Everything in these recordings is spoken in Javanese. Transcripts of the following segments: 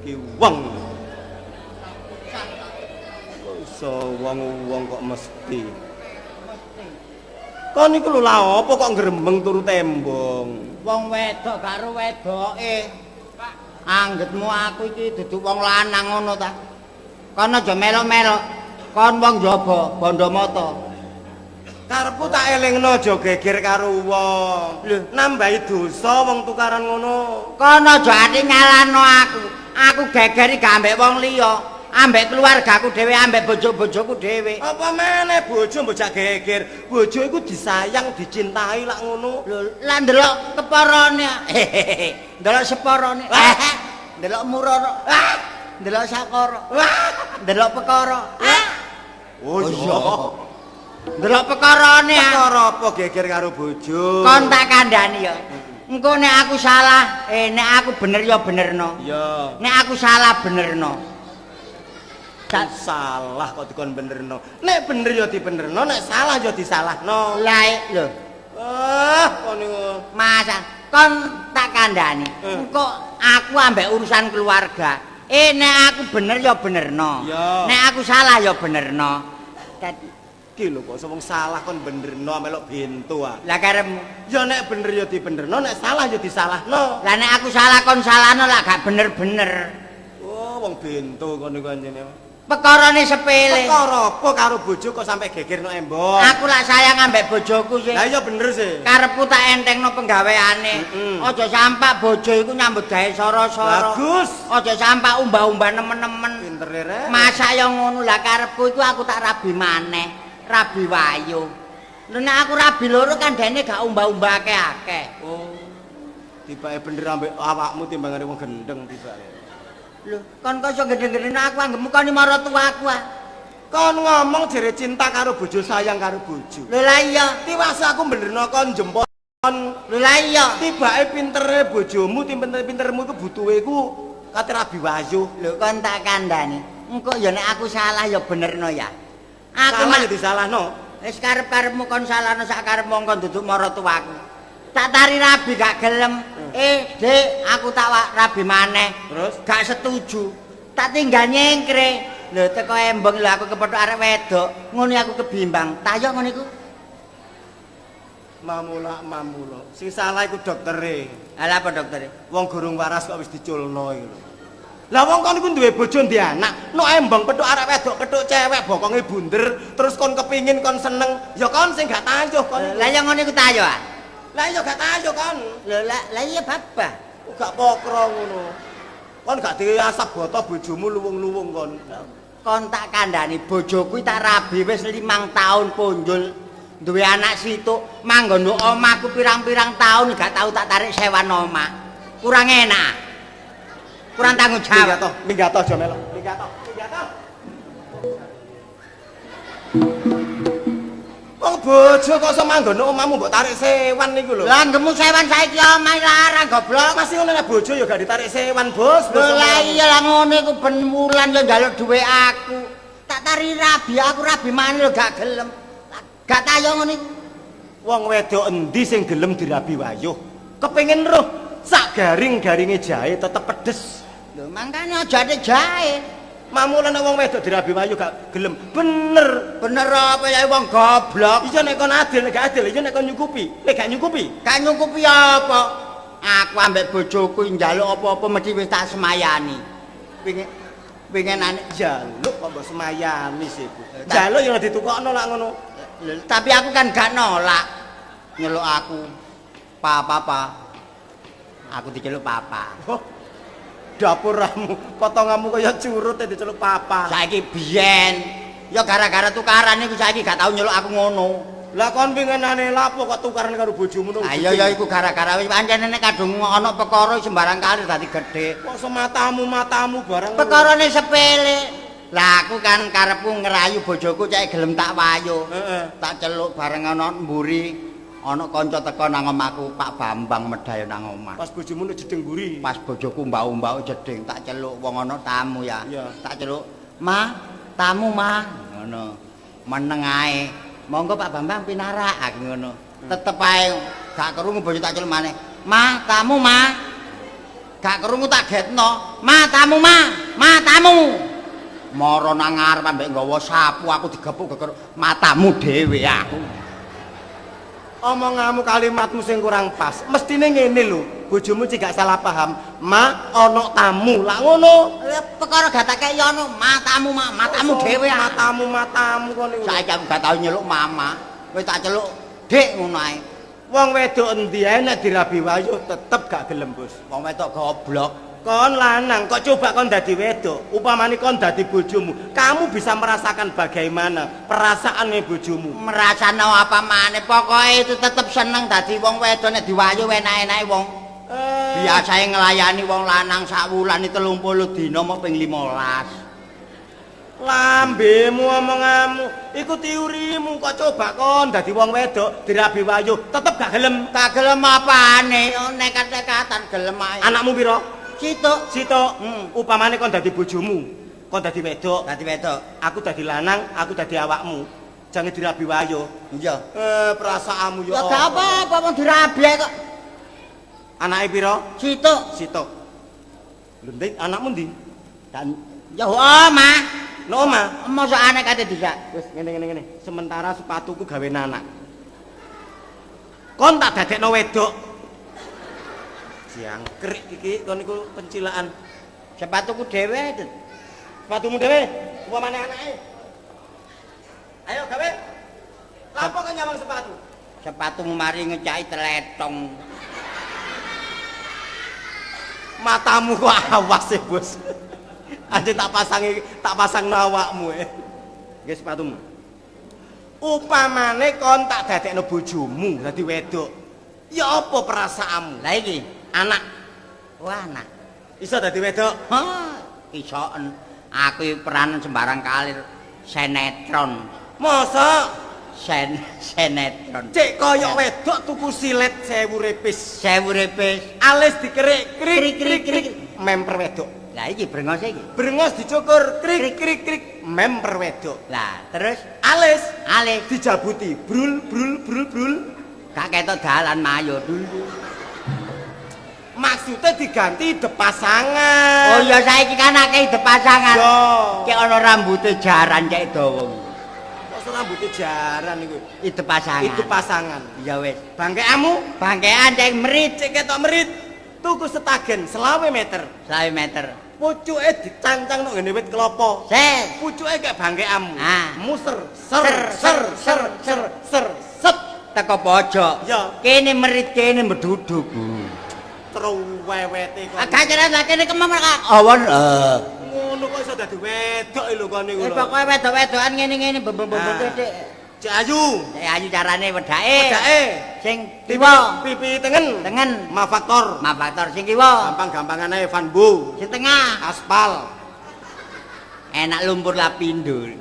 Ki wong. Kok iso wong-wong kok mesti. Kon niku lho lha apa kok ngrembeng turu tembong? Wong wedok karo wedoke. Anggetmu aku iki dudu wong lanang ngono ta? Kon aja melok-melok. Kon wong njaba, bondo mata. Karepku tak elingno aja geger karo wong. Lho. Nambahi dosa wong tukaran ngono. Kon aja ati nyalano aku. Aku geger iki gak ambek wong liya, ambek keluargaku dhewe, ambek bojo-bojoku dhewe. Apa meneh bojo mbok jak geger? Bojo iku disayang, dicintai lak ngono. Lho, lah ndelok keparane. Ndelok separane. Ndelok murara. Ndelok sakara. Ndelok perkara. Oh iya. Ndelok perkarane. Perkara apa geger karo bojo? Kon tak kandhani ya. Engko nek aku salah, nek aku bener ya benerno. Iya. Nek aku salah benerno. Tak salah kok dikon benerno. Nek bener ya dibenerno, nek salah ya disalahno. Lah lho, Ah, kon niku. Mas, kon tak kandhani. Engko aku ambek urusan keluarga. Nek aku bener ya benerno. Iya. Nek aku salah ya benerno. Ki lho kok wong salah kon benerno melok bento ah. Lah karepmu. Ya nek bener ya dibenerno, nek salah ya disalahno. Lah nek aku salah kon salahno lah gak bener-bener. Oh, wong bento kon niku anjene. Perkarane sepele. Perkara apa karo bojo kok sampe geger no embong? Aku lak sayang ambek bojoku sih. Lah iya bener sih. Karepku tak entengno penggaweane. Aja sampak bojo iku nyambut gawe soro-soro. Bagus. Aja sampak umbah-umbah nemen-nemen. Pintere rek. Masak yo ngono lah karepku iku aku tak rabi maneh, rabi wayo. Lho nek aku rabi loro kan dene gak umbah-umbah akeh-akeh. Oh. Tibake bener ambek awakmu timbangane wong gendeng tibake. Lho, kon kok iso gendeng-gendeng aku anggepmu kon maratuwaku ah. Kon ngomong jere cinta karo bojo, sayang karo bojo. Lho lah iya. Tiwas aku benerno kon jempol. Lho lah iya. Tibake pintere bojomu, pinter-pintermu iku butuhe iku kate rabi wayo. Lho kon tak kandhani. Engko ya nek aku salah ya benerno ya. Aku salah ya disalahno. Wis karep-karepmu kon salahno sak karepmu kon duduk maratuwaku. Tak tari rabi gak gelem. Dik, aku tak rabi maneh. Terus gak setuju. Tak tinggal nyengkre. Lho teko embong lho aku kepethuk arek wedok. Ngono aku kebimbang. Tayok ngono iku. Mamula mamula. Sing salah iku doktere. Lah apa doktere? Wong gurung waras kok wis diculno iku lho. Lah wong kon iku duwe bojo ndek anak, nok embong petuk arek wedok, petuk cewek bokonge bunder, terus kon kepingin kon seneng, ya kon sing gak tayuh kon. Lah ya ngono iku tayuh ah. Lah iya gak tayuh kon. Lho lah iya babah. Gak pokro ngono. Kon gak diasap boto bojomu luwung-luwung kon. Kon tak kandhani bojoku tak rabi wis 5 tahun punjul. Duwe anak situk, manggon nduk omahku pirang-pirang tahun gak tau tak tarik sewan omah. Kurang enak. Kurang tanggung jawab. Minggat to, aja melok. Minggat to, minggat to. Wong bojo kok iso manggon nduk omahmu mbok tarik sewan niku lho. Lah anggemu sewan saiki omah larang goblok. Masih ngono nek bojo ya gak ditarik sewan, Bos. Lho lah iya lah ngono iku ben wulan ya njaluk dhuwit aku. Tak tari rabi, aku rabi maneh lho gak gelem. Gak tayo ngono iku. Wong wedok endi sing gelem dirabi wayuh? Kepengin roh sak garing-garinge jahe tetep pedes. Lho mangkane aja ate jahe. Mamula nek wong wedok dirabi wayuh gak gelem. Bener. Bener apa ya wong goblok. Iya nek kon adil nek gak adil, iya nek kon nyukupi. Nek gak nyukupi. Gak nyukupi apa? Aku ambek bojoku njaluk apa-apa mesti wis tak semayani. Winginane njaluk kok mbok semayani sih, Bu. Njaluk ya ditukokno lak ngono. Tapi aku kan gak nolak. Nyeluk aku. Papa. Aku diceluk papa. Oh. Dapuramu, potonganmu kaya curut diceluk papa. Saiki biyen ya gara-gara tukaran iku saiki gak tau nyeluk aku ngono. Lah kon winginane lapo kok tukaran karo bojomu nang. Ayo ya iku gara-gara wis pancen nek kadung ana perkara sembarang kali dadi gedhe. Kok sematamu-matamu barang. Perkarane sepele. Lah aku kan karepku ngerayu bojoku cek gelem tak wayo. Tak celuk bareng ana mburi ana kanca teko nang omahku Pak Bambang medhayo nang omah. Pas bojomu nek jedeng mburi. Pas bojoku mbau-mbau jedeng tak celuk wong ana tamu ya. Tak celuk, "Ma, tamu Ma." Ngono. Meneng ae. Monggo Pak Bambang pinarak aku ngono. Tetep ae gak krungu bojo tak celuk maneh. "Ma, tamu Ma." Gak krungu tak getno. Ma tamu ma, ma tamu. Mara nang ngarep ambek nggawa sapu aku digepuk geger matamu dhewe aku. Omonganmu kalimatmu sing kurang pas. Mestine ngene lho, bojomu cek gak salah paham. Ma ana tamu. Lah ngono. Perkara gak tak kei ana matamu ma, matamu dhewe aku. Matamu matamu kon niku. Saiki aku gak tau nyeluk mama. Wis tak celuk Dik ngono ae. Wong wedok endi ae nek dirabi wayuh tetep gak gelem, Bos. Wong wedok goblok. Kon lanang kok coba kon dadi wedok, upamane kon dadi bojomu, kamu bisa merasakan bagaimana perasaane bojomu. Merasano apa maneh, pokoke itu tetep seneng dadi wong wedok nek diwayu enak-enake wong. Biasae nglayani wong lanang sak wulan 30 dina mok ping 15. Lambemu omonganmu, iku teorimu kok coba kon dadi wong wedok dirabi wayuh tetep gak gelem. Gak gelem apane, nekat-nekatan gelem ae. Anakmu pira? Situk. Situk. Upamane kon dadi bojomu, kon dadi wedok. Dadi wedok. Aku dadi lanang, aku dadi awakmu. Jangan dirabi wayuh. Iya. Perasaanmu ya. Ya gak apa-apa wong dirabi kok. Anake pira? Situk. Situk. Lho ndik, anakmu ndi? Dan ya omah. No omah. Mosok anak kate dhisik. Wis ngene. Sementara sepatuku gawe anak. Kon tak dadekno wedok. Jangkrik iki kon niku pencilaan. Sepatuku dhewe. Sepatumu dhewe, upamane anake. Ayo gawe. Lapo kon nyawang sepatu? Sepatumu mari ngecaki teletong. Matamu kok awas e, Bos. Aja tak pasangi, tak pasang awakmu e. Nggih sepatumu. Upamane kon tak dadekno bojomu dadi wedok. Ya apa perasaanmu? Lah iki anak. Wah, anak. Iso dadi wedok? Hah, isoen. Aku peranan sembarang kalir sinetron. Masa sinetron. Cek koyok wedok tuku silet 1000 repis. 1000 repis. Alis dikerik krik krik krik memper wedok. Lah iki brengos iki. Brengos dicukur krik krik krik memper wedok. Lah terus alis alis dijabuti brul brul brul brul. Gak ketok dalan mayo dulu. Maksudnya diganti depasangan. Oh iya saiki kan akeh depasangan. Yo. Cek ana rambute jaran cek dawa. Kok rambute jaran iku? Itu pasangan. Itu pasangan. Iya wis. Bangkeanmu? Bangkean cek merit, cek ketok merit. Tuku setagen 20 meter. 20 meter. Pucuke dicancang nang ngene wit kelapa. Set. Pucuke kayak bangkeanmu. Ah. Muser ser ser ser ser ser set teko pojok. Ya. Kene merit kene meduduk. Truwewete kok. Agak cerah kene kemam awon. Ngono kok iso dadi wedok lho kon niku. Pokoke wedok-wedokan ngene-ngene bembem-bembem titik. Cek ayu. Cek ayu carane wedake. Wedake. Sing kiwa, pipi tengen. Tengen. Mafaktor. Mafaktor sing kiwa. Gampang-gampangan ae Vanbo. Sing tengah aspal. Enak lumpur lapindo.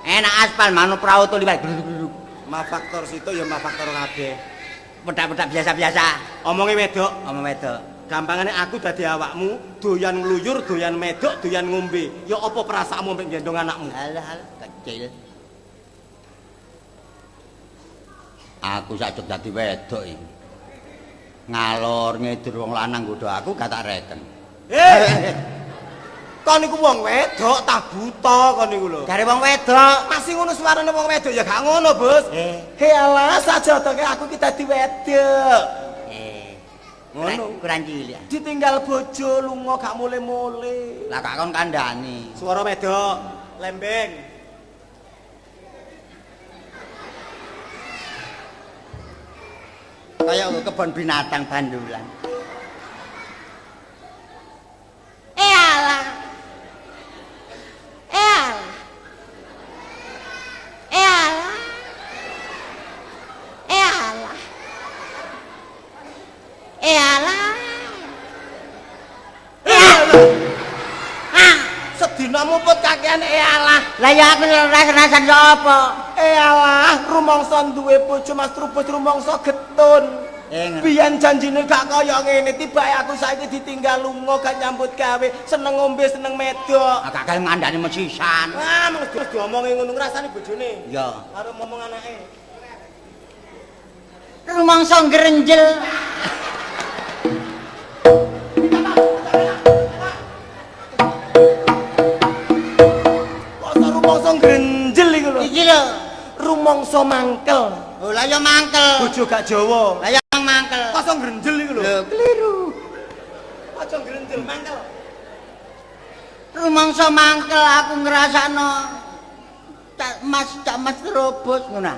Enak aspal manu prau to liwat. Mafaktor situ ya mafaktor kabeh. Wedak-wedak biasa-biasa. Omonge wedok, omong wedok. Gampangane aku dadi awakmu, doyan ngluyur, doyan medok, doyan ngombe. Ya apa perasaanmu mek gendong anakmu? Alah, alah, kecil. Aku sakjek dadi wedok iki. Ngalor ngidur wong lanang nggodho aku gak tak reken. Kon niku wong wedok tah buta kon niku lho. Jare wong wedok, masih ngono suarane wong wedok ya gak ngono, Bos. He alah sajotoke aku ki dadi wedok. Ngono kurang cilik. Ditinggal bojo lunga gak mule-mule. Lah gak kon kandhani. Suara wedok lembeng. Kaya kebon binatang bandulan. Alah. Alah. Alah. Alah. Alah. Alah. Ah, sedina muput kakean alah. Lah ya aku rasan-rasan sapa? Alah, rumangsa duwe bojo Mas Trubus rumangsa getun. Biyen janjine gak kaya ngene, tibake aku saiki ditinggal lunga gak nyambut gawe, seneng ngombe, seneng medok. Gak gelem ngandani mesisan. Wah, mung diomongi ngono ngrasani bojone. Iya. Karo ngomong anake. Rumangsa ngrenjel. Aja ngrenjel iku lho. Iki lho, rumangsa mangkel. Oh, lah ya mangkel. Bojo gak Jawa. Lah ya mangkel. Kosong ngrenjel iku lho. Lho, keliru. Aja ngrenjel, mangkel. Rumangsa mangkel aku ngrasakno Cak Mas Trobos ngono.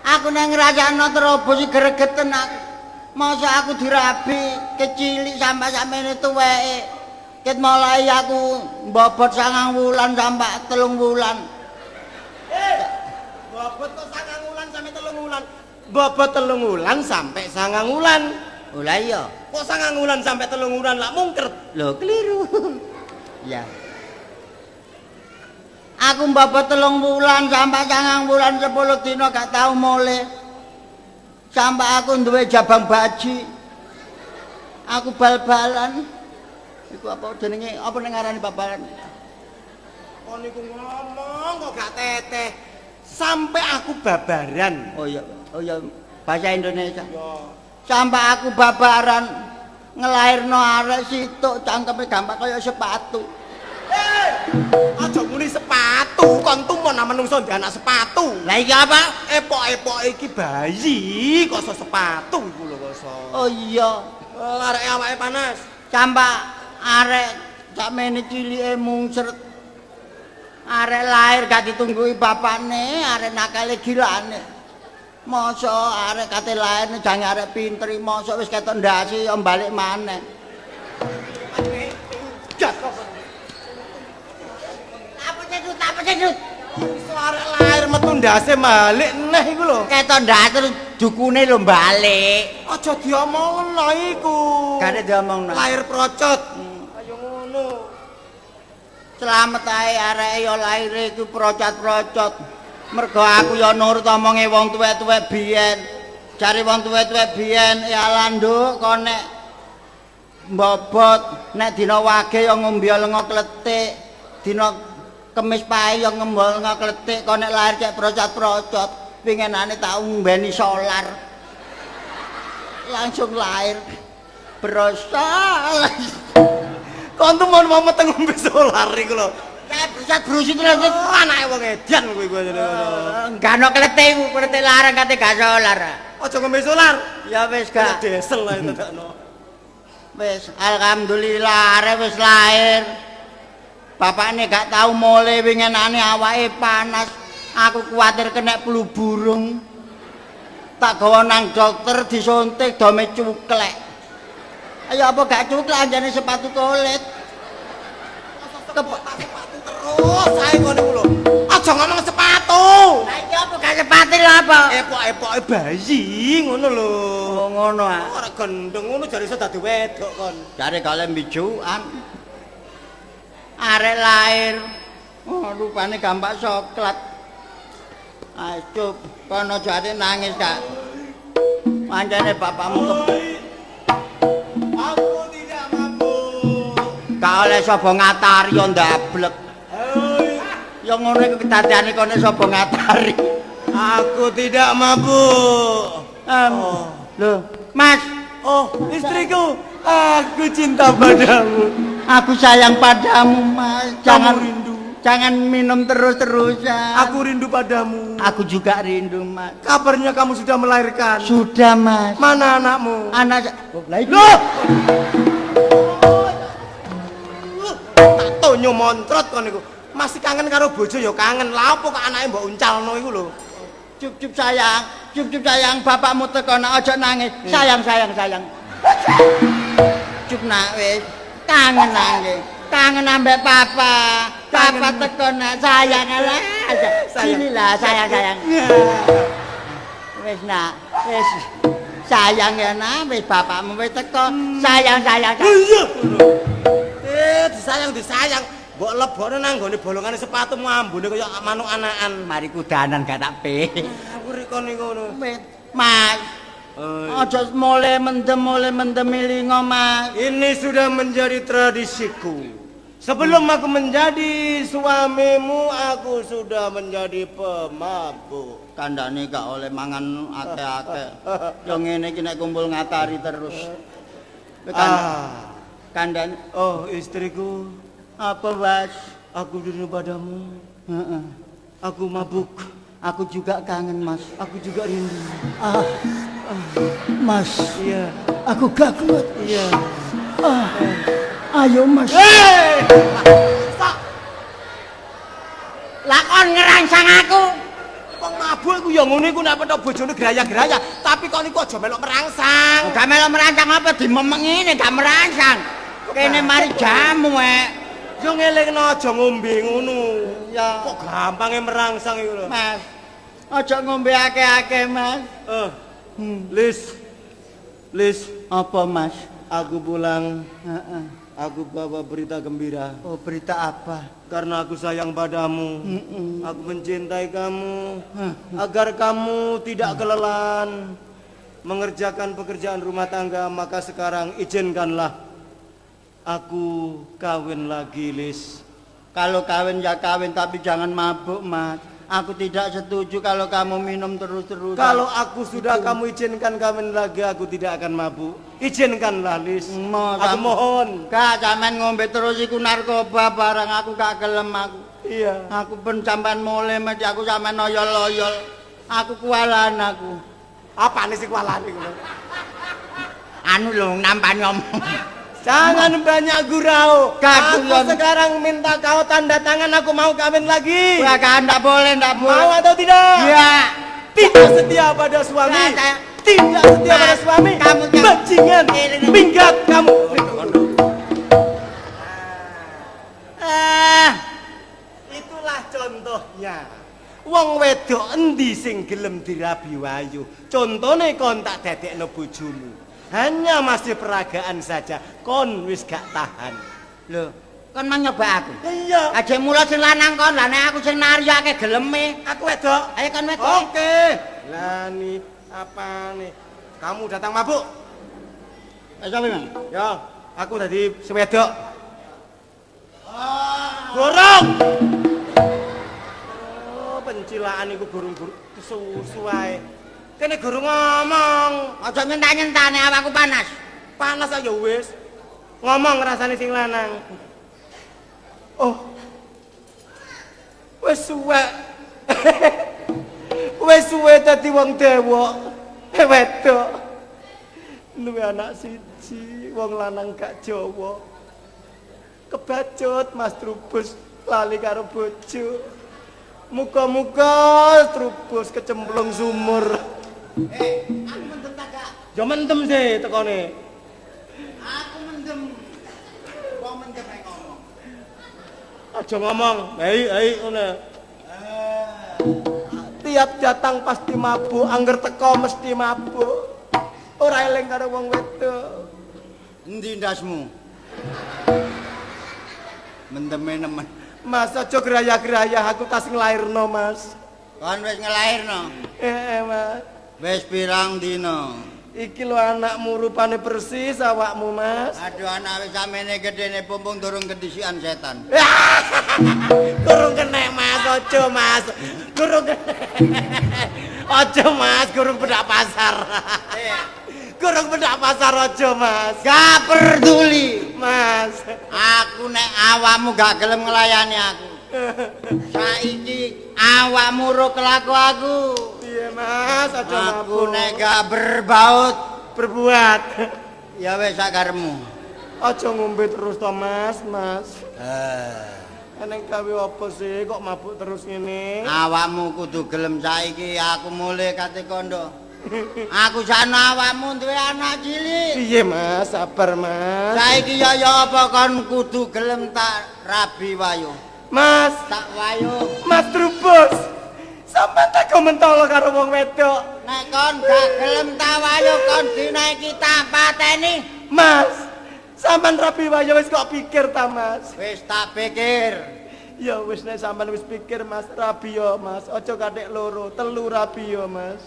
Aku nek ngrasakno Trobos iki gregeten aku. Masa aku dirabi kecilik sampe sakmene tuweke. Ket mulai aku mbobot 9 wulan sampe 3 wulan. Bobot kok 9 wulan sampe 3 wulan. Bobot 3 wulan sampe 9 wulan. Oh lah iya. Kok 9 wulan sampe 3 wulan lak mungker. Lho keliru. Ya. Aku mbobot 3 wulan sampe 9 wulan 10 dina gak tau mulih. Sampe aku duwe jabang baji. Aku bal-balan. Iku apa jenenge? Apa ning ngarani bal-balan? Kon niku ngomong kok gak teteh. Sampai aku babaran. Oh iya, oh iya bahasa Indonesia. Ya. Sampai aku babaran ngelairno arek situk cangkeme gampang kaya sepatu. Aja muni sepatu, kon tumon nang menungso ndek anak sepatu. Lah iki apa? Epok-epok iki bayi kok iso sepatu iku lho kok iso. Oh iya, areke awake panas. Sampai arek sakmene cilike mungsret. Arek lahir gak ditunggui bapakne, arek nakale gilane. Mosok arek kate lahir jange arek pinter, mosok wis ketok ndase ya balik maneh. Apa cedut, apa cedut? Iso arek lahir metu ndase balik neh iku lho. Ketok ndase terus dukune lho balik. Aja diomongno iku. Gak diomongno. Lahir procot. Ayo ngono. Slamet ae areke ya lahire iku procot-procot. Mergo aku ya nurut omonge wong tuwek-tuwek biyen. Jare wong tuwek-tuwek biyen, ya landuk kon nek mbobot nek dina wage ya ngombe lenga kletik, dina Kemis pae ya ngombe lenga kletik, kon nek lahir cek procot-procot, pingenane tak umbeni solar. Langsung lahir brosol. Kon tuh mau meteng ngombe solar iku lho. Kayak brusat brusit lho. Oh, anake wong edan kuwi kuwi. Enggak ono kletik iku, kletik larang kate gak solar. Aja ngombe solar. Ya wis gak. Desel ae tetokno. Wis alhamdulillah arek wis lahir. Bapakne gak tau mole wingenane awake panas. Aku kuwatir kena flu burung. Tak gawa nang dokter disuntik dome cuklek. Ayo apa gak cuklek anjane sepatu kulit. Sepatu terus ae ngono iku lho. Aja ngomong sepatu. Lah iki apa gak sepatu lho apa? Epok-epoke bayi ngono lho. Oh ngono ah. Ora gendeng ngono jare iso dadi wedok kon. Jare gak oleh mbijukan. Arek lahir. Oh rupane gampak soklat. Acup, kono jare nangis gak. Pancene bapakmu Aku tidak mampu. Gak oleh sapa ngatari yo ndablek. Ya ngono iku kedadiane kono sapa ngatari. Aku tidak mampu. Lho, Mas. Oh, istriku, aku cinta padamu. Aku sayang padamu, Mas. Jangan kamu rindu. Jangan minum terus-terusan. Aku rindu padamu. Aku juga rindu, Mas. Kabarnya kamu sudah melahirkan. Sudah, Mas. Mana anakmu? Anak. Oh, lah iki. Loh. Tak tonyo montrot kon niku. Masih kangen karo bojo ya kangen. Lah opo kok anake mbok uncalno iku lho. Cup-cup sayang, cup-cup sayang, bapakmu teko nak aja nangis. Sayang, sayang, sayang. Cup nak wis. Kangen nangis. Kangen ambek papa. Papa teko nak sayang lah. Sini lah sayang, sayang. Wis nak, wis. Sayang ya nak, wis bapakmu wis teko. Sayang, sayang, sayang. Iya. Disayang, disayang. Mbok lebokne nang nggone bolongane sepatumu ambune kaya manuk anakan. Mari kudanan gak tak pe. Aku riko niku ngono. Mas. Aja mole mendem lingo, Mas. Ini sudah menjadi tradisiku. Sebelum aku menjadi suamimu, aku sudah menjadi pemabuk. Kandhane gak oleh mangan akeh-akeh. Ya ngene iki nek kumpul ngatari terus. Kandhane. Oh, istriku. Apa, Mas? Aku rindu padamu. Heeh. Aku mabuk. Aku juga kangen, Mas. Aku juga rindu. Ah. Mas. Iya. Aku gak kuat. Iya. Ah. Ayo, Mas. Hei! Lah kon ngerangsang aku. Wong mabuk iku ya ngono iku nek petok bojone graya-graya, tapi kok niku aja melok merangsang. Gak melok merangsang apa dimemeng ngene gak merangsang. Kene mari jamu ek. Yo ngelingno aja ngombe ngono. Ya. Kok gampange merangsang iku lho. Mas. Aja ngombe akeh-akeh, Mas. Lis. Lis, Apa, Mas? Aku pulang. Heeh. Aku bawa berita gembira. Oh, berita apa? Karena aku sayang padamu. Aku mencintai kamu. Agar kamu tidak kelelahan mengerjakan pekerjaan rumah tangga, maka sekarang izinkanlah aku kawin lagi, Lis. Kalau kawin ya kawin, tapi jangan mabuk, Mas. Aku tidak setuju kalau kamu minum terus-terusan. Kalau aku sudah kamu izinkan kawin lagi, aku tidak akan mabuk. Izinkanlah, Lis. Aku mohon. Gak, sampean ngombe terus iku narkoba barang, aku gak gelem aku. Iya. Aku ben sampean mulih mesti aku sampean oyol-oyol. Aku kuwalan aku. Apane sih kuwalan iku lho? Anu lho nampani omong. Jangan banyak gurau. Aku sekarang minta kau tanda tangan, aku mau kawin lagi. Wah, kan enggak boleh, enggak boleh. Mau atau tidak? Iya. Tidak setia pada suami. Tidak setia pada suami. Kamu bajingan. Minggat kamu. Itulah contohnya. Wong wedok endi sing gelem dirabi wayu? Contone kon tak dadekno bojomu. Hanya masih peragaan saja, kon wis gak tahan. Lho, kon mang nyoba aku? Iya. Aja mula sing lanang kon, lah nek aku sing nari akeh geleme. Aku wedok. Ayo kon wedok. Oke. Lah nih, apane? Kamu datang mabuk. Sapa, Mang? Ya, aku dadi sing wedok. Gorong. Oh, pencilaan iku gorong-gorong kesusu ae. Kene guru ngomong. Aja nyentak-nyentane awakku panas. Panas aja wis. Ngomong rasane sing lanang. Oh. Wis suwe. Wis suwe dadi wong dewok. Wedok. Duwe anak siji, wong lanang gak Jawa. Kebacut Mas Trubus lali karo bojo. Muga-muga Trubus kecemplung sumur. Aku mendem ta gak? Ya mendem sih tekone. Aku mendem. Wong mendem ae ngomong. Aja ngomong. Hei, hei ngono. Tiap datang pasti mabuk, angger teko mesti mabuk. Ora eling karo wong wedok. Endi ndasmu? Mendeme nemen. Mas aja geraya-geraya, aku tas nglairno, Mas. Kon wis nglairno? Heeh, Mas. Wis pirang dina? Iki lho anakmu rupane persis awakmu, Mas. Aduh, anak wis samene gedene pumpung durung kedisian setan. Durung kenek, Mas, aja, Mas. Durung kenek. Aja, Mas, durung bedak pasar. Durung bedak pasar aja, Mas. Gak peduli, Mas. Aku nek awakmu gak gelem nglayani aku. Saiki awakmu ro kelaku aku. Iya, Mas, aja aku nek gak berbaut berbuat. Ya wis sakaremu. Aja ngombe terus to, Mas, Mas. Eneng gawe apa sih kok mabuk terus ngene? Awakmu kudu gelem saiki aku mulih kate kondo. Aku sakno awakmu duwe anak cilik. Piye, Mas? Sabar, Mas. Saiki ya ya apa kon kudu gelem tak rabi wayo. Mas, tak wayo. Mas Trubus. Sampeyan tak mentolo karo wong wedok. Nek kon gak gelem tak wayo kon dina iki tak pateni. Mas, sampean rabi wayo wis kok pikir ta, Mas? Wis tak pikir. Ya wis nek sampean wis pikir, Mas, rabi yo, Mas. Aja kathik loro, telu rabi yo, Mas.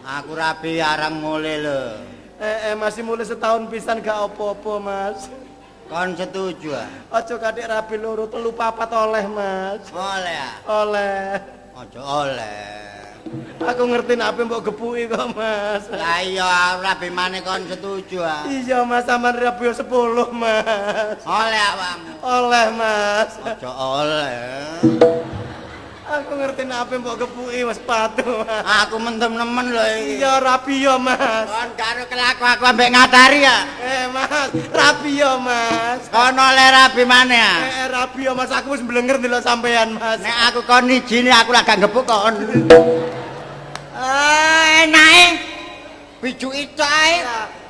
Aku rabi arang mulih lho. Masih mulih setahun pisan gak apa-apa, Mas. Kon setuju ah? Aja kathik rabi loro, telu papat oleh, Mas. Oleh ah? Oleh. Aja oleh. Aku ngerti nek ape mbok gepuki kok, Mas. Lah iya, rabi maneh kon setuju ah. Iya, Mas, sampean rabi 10, Mas. Oleh awakmu. Oleh, Mas. Aja oleh. Aku ngerti nek ape mbok gepuki Mas sepatu, Mas. Aku mendem nemen lho iki. Iya, rabi yo, Mas. Kon karo kelaku aku ambek ngatari ya. Mas, rabi yo, Mas. Kon oleh rabi maneh ah. Rabi yo, Mas, aku wis mblenger ndelok sampean, Mas. Nek aku kon ijine aku lak gak gebuk kon. Enake. Bijuki tok ae.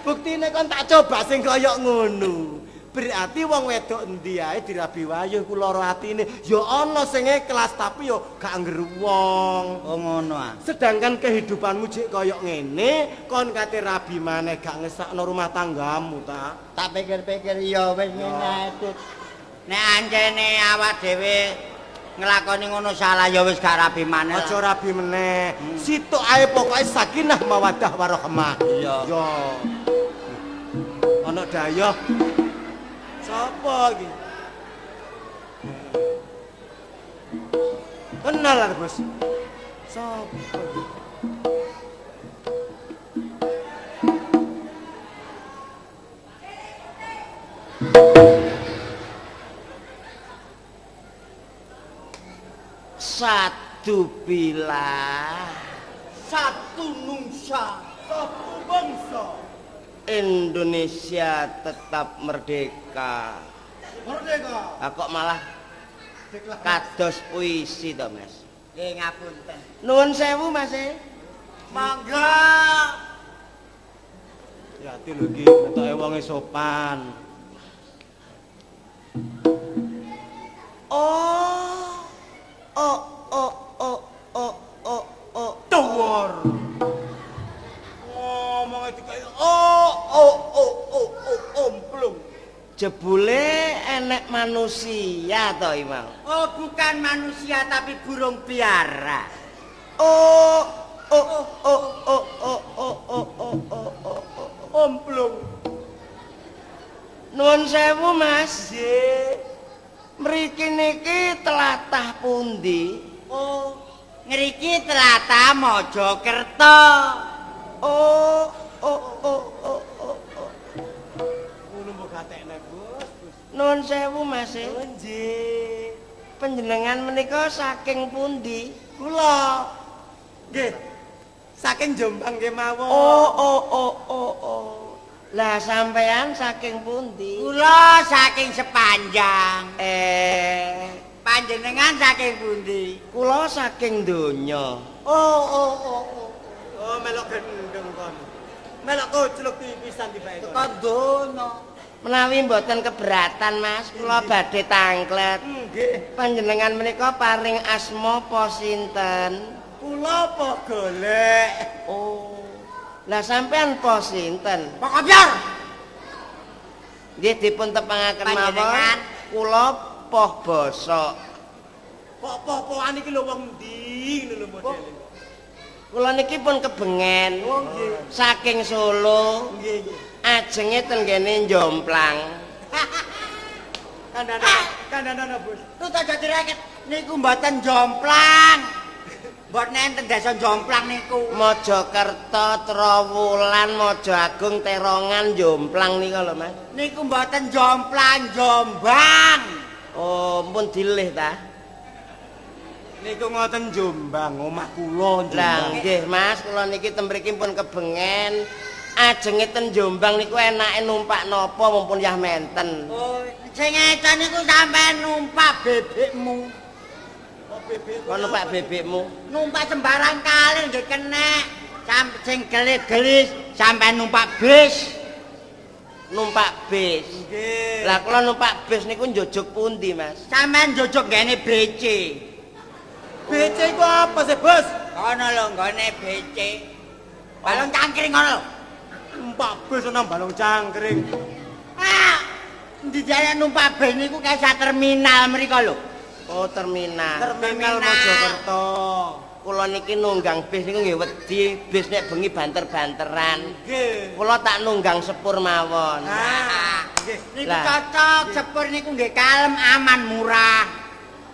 Buktine kon tak coba sing kaya ngono. Berarti wong wedok endi ae dirabi wayuh ku lara atine. Ya ana sing ikhlas tapi ya gak ngger wong. Oh ngono ah. Sedangkan kehidupanmu jek kaya ngene, kon kate rabi maneh gak ngesakno rumah tanggamu ta? Tak pikir-pikir ya wis ngene ae, Tut. Nek ancene awak dhewe nglakoni ngono salah ya wis gak rabi maneh. Aja rabi meneh. Situk ae pokoke sakinah mawaddah warahmah. Iya. Yo. Ana dayoh. Sapa iki? Kenal lah, Bos. Sapa iki? Satu bila, satu nungsa, satu bangsa. Indonesia tetap merdeka. Merdeka. Lah kok malah kados puisi to, Mas? Nggih, ngapunten. Nuwun sewu, Mas. Monggo. Ya ati lho iki, ketoke wonge sopan. Oh. Oh oh oh oh oh oh. Tuwur. Ngomongnya dikai oh oh oh oh oh omplung. Jebule enek manusia to iki mau. Oh, bukan manusia tapi burung biara. Oh oh oh oh oh oh oh oh oh oh oh omplung. Nuwun sewu, Mas. Nggih. Mriki niki tlatah pundi? Oh, ngriki tlatah Mojokerto. Oh oh oh oh oh oh. Ngono mbok gatekne, Bos. Nuwun sewu, Mas. Nggih. Panjenengan menika saking pundi? Kula. Nggih. Saking Jombang kemawon. Oh oh oh oh oh. Lah sampean saking pundi? Kula saking Sepanjang. Panjenengan saking pundi? Kula saking donya. Oh oh oh oh. Oh melok gendeng kon. Melok kocluk pisan tibake kon. Tekan donya. Menawi mboten keberatan, Mas, kula badhe tangklet. Nggih. Panjenengan menika paring asma apa sinten? Kula apa golek. Oh. Lah sampean po sinten? Pok Kopyor. Nggih dipun tepangaken mawon. Kula poh bosok. Kok poh-pohan iki lho wong ndi ngono lho modele. Kula niki pun kebengen. Oh nggih. Saking Solo. Nggih nggih. Ajenge ten nggene Jomplang. Kandhane, kandhane Bos. Tut aja direket niku mboten Jomplang. Mboten enten desa Jomplang niku. Mojokerto, Trawulan, Mojoagung, Terongan, Jomplang nika lho, Mas. Niku mboten Jomplang, Jombang. Oh, pun dilih ta? Niku ngoten Jombang, omah kula Jombang. Lah nggih, Mas, kula niki ten mriki pun kebengen. Ajenge ten Jombang niku enake numpak napa mumpun yah menten. Oh, sing eca niku sampean numpak bebekmu. Kok numpak bebekmu? Numpak sembarang kali nggih kenek. Sampe sing gelis-gelis sampean numpak bis. Numpak bis. Nggih. Lah kula numpak bis niku njujuk pundi, Mas? Sampean njujuk nggene BC. BC iku apa sih, Bos? Kono lho nggone BC. Balung cangkring ngono lho. Numpak bis ana balung cangkring. Ah, ndi jane numpak bis niku kae sak terminal mriko lho. Oh, terminal. Terminal Mojokerto. Kula niki nunggang bis niku nggih wedi, bis nek bengi banter-banteran. Nggih. Kula tak nunggang sepur mawon. Ah, nggih. Niku cocok, sepur niku nggih kalem, aman, murah.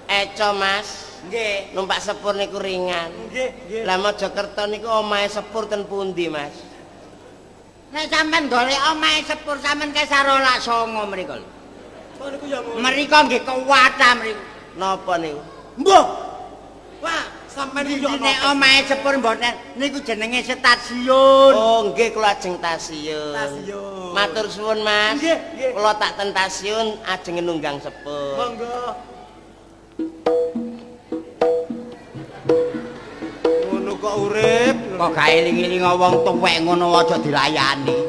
Eco, Mas. Nggih. Numpak sepur niku ringan. Nggih, nggih. Lah Mojokerto niku omahe sepur ten pundi, Mas? Nek sampean golek omahe sepur sampean kesarolak songo mriku lho. Kok niku ya ngono. Mriko nggih kuwatah mriku. Napa niku? Mbah. Pak, sampean niku yo Nek omahe sepur mboten niku jenenge stasiun. Oh, nggih kula ajeng stasiun. Stasiun. Matur suwun, Mas. Nggih, nggih. Kula tak ten stasiun ajeng nunggang sepur. Monggo. Ngono kok urip. Kok gak eling-eling wong tuwek ngono aja dilayani.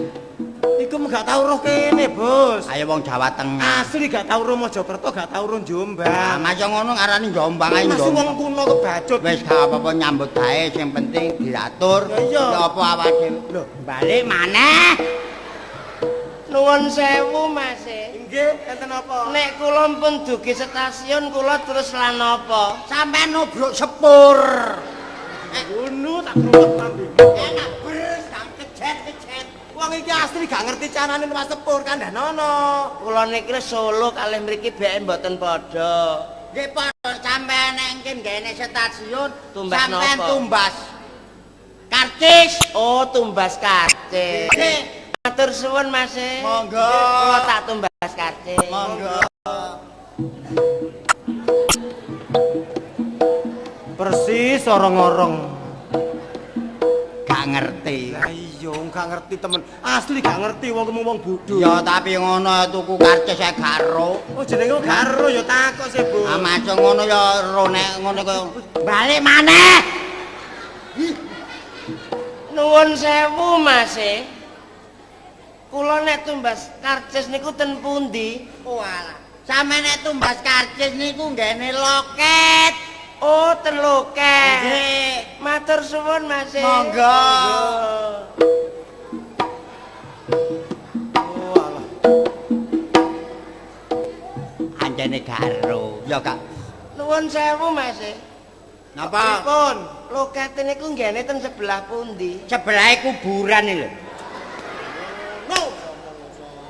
Iku gak tau roh kene, Bos. Ayo wong Jawa Tengah. Asli gak tau roh Mojokerto, gak tau roh Jombang. Ah, masih ngono ngarani Jombang ae Masih Jombang. wong kuno kebacut. Wis gak apa-apa nyambut gawe sing penting diatur. Ya iya. Ya apa awake dhewe. Lho. Balik maneh. Nuwun sewu, Mas. Nggih, enten apa? Nek kula pun dugi stasiun kula terus lan napa? Sampeyan nubruk sepur. Ngono tak kruwet lambe. Enak bres kang kejet-kejet. Wong iki asli gak ngerti carane numpak sepur kandhanono. Kula niki Solo kalih mriki beke mboten padha. Nggih padha sampeyan nek engke nggene stasiun Tumbas sampeyan napa? tumbas karcis. Oh, tumbas karcis. Nggih. Matur suwun, Mas. Monggo. Kula tak tumbas karcis. Monggo. Persis orong-orong. Gak ngerti. Lah iya, gak ngerti temen. Asli gak ngerti wong kemu wong bodho. Ya tapi ngono tuku karcis ae gak ero. Oh jenenge gak ero ya takok sih, Bu. Ah maca ngono ya ero nek ngono kaya balik maneh. Nuwun sewu, Mas. Kula nek tumbas karcis niku ten pundi? Walah. Sampe nek tumbas karcis niku nggene loket. Oh, ten loket. Nggih. Matur suwun, Mas. Monggo. Oh alah. Anjene gak ero. Ya gak. Nuwun sewu, Mas. Napa? Pripun? Loket niku nggene ten sebelah pundi? Sebelahe kuburan iki lho.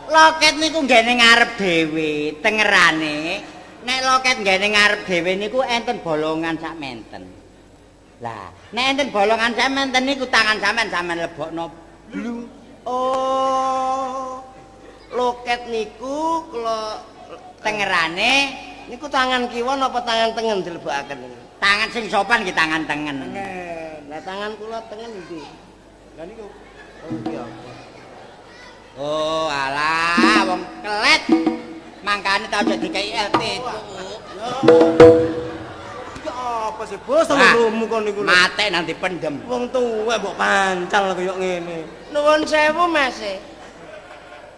Loket niku nggene ngarep dhewe, tengerane. Nek loket nggene ngarep dhewe niku enten bolongan sak menten. Lah, nek enten bolongan sak menten niku tangan sampean sampean lebokno blung. Oh. Loket niku kula Tengerane niku tangan kiwa napa tangan tengen dilebokaken niku? tangan sing sopan nggih tangan tengen. Lah tangan kula tengen ndi? Lah niku. Oh, iki apa? Oh, alah wong kelet. Mangkane ta aja dikei LT. Iki apa sih, Bos? Ah. Loromu kon niku lho. Mate nang dipendem. Wong tuwek mbok pancal kaya ngene. Nuwun sewu, Mas.